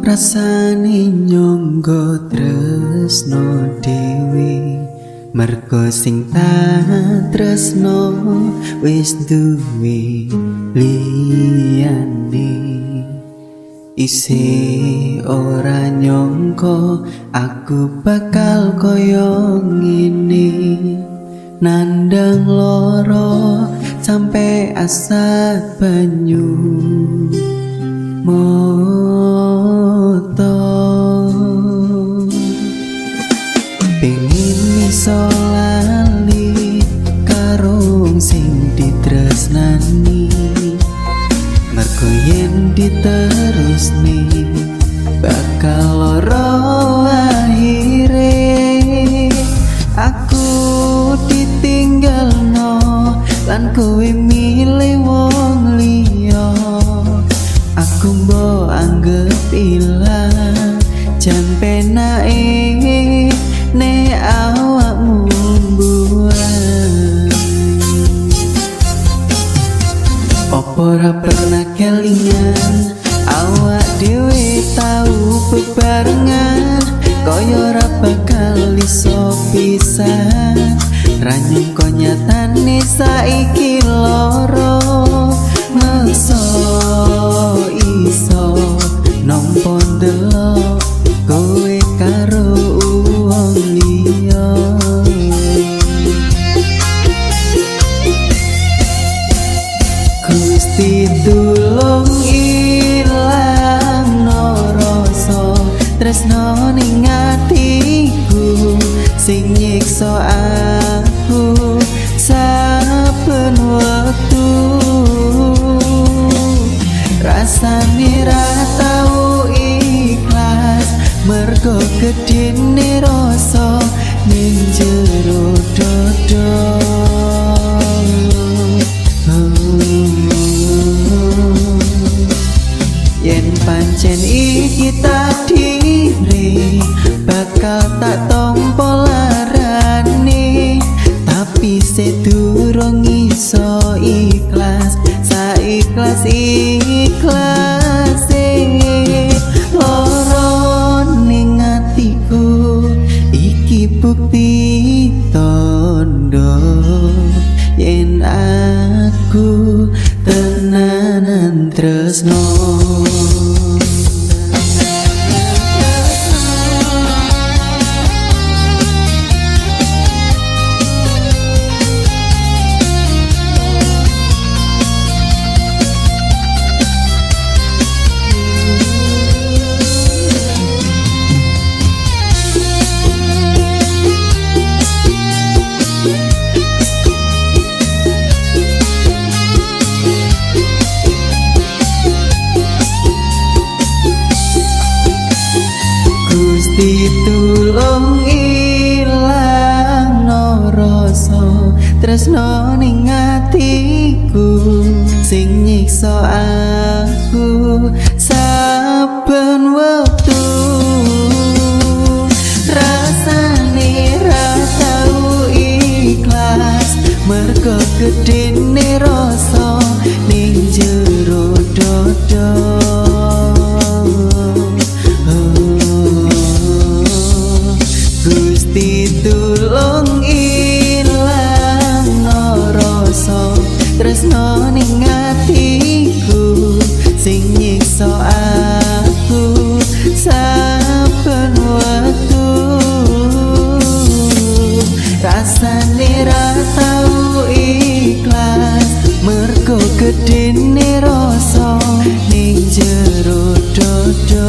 Rasane nyangga tresno dhewe, mergo sing tak tresno wis duwe liyane. Isih ora nyangka aku bakal kaya ngene, nandang loro sampe asat banyu moto. Pengin iso lali karo wong sing ditresnani, mergo yen diterusne bakal loro akhire. Aku ditinggalno lan kowe milih wong liya, aku mbok anggep ilang jan penake ne awakmu mbuang. Opo ora pernah kelingan awak dhewe tau bebarengan, kaya ora bakal iso pisah. Ra nyangka nyatane saiki loro, masa iso nampa ndelok kowe karo wong liya. Gusti tulung ilangno rasa tresno ning atiku sing nyiksa aku saben wektu. Rasane ra tau ikhlas mergo gedene rasa ning jero dada. Yen pancen iki takdire bakal tak tompo larane, tapi sedurung iso ikhlas saikhlas ikhlase. Loro ning atiku iki bukti tondo yen aku tenanan tresno. Gusti tulung ilangno rasa tresno ning atiku sing nyiksa aku saben wektu. Rasane ra tau ikhlas mergo gedene rasa ning jero dada. Gusti tulung ilangno rasa tresno ning atiku sing nyiksa aku saben wektu. Rasane ra tau ikhlas mergo gedene rasa ning jero dada.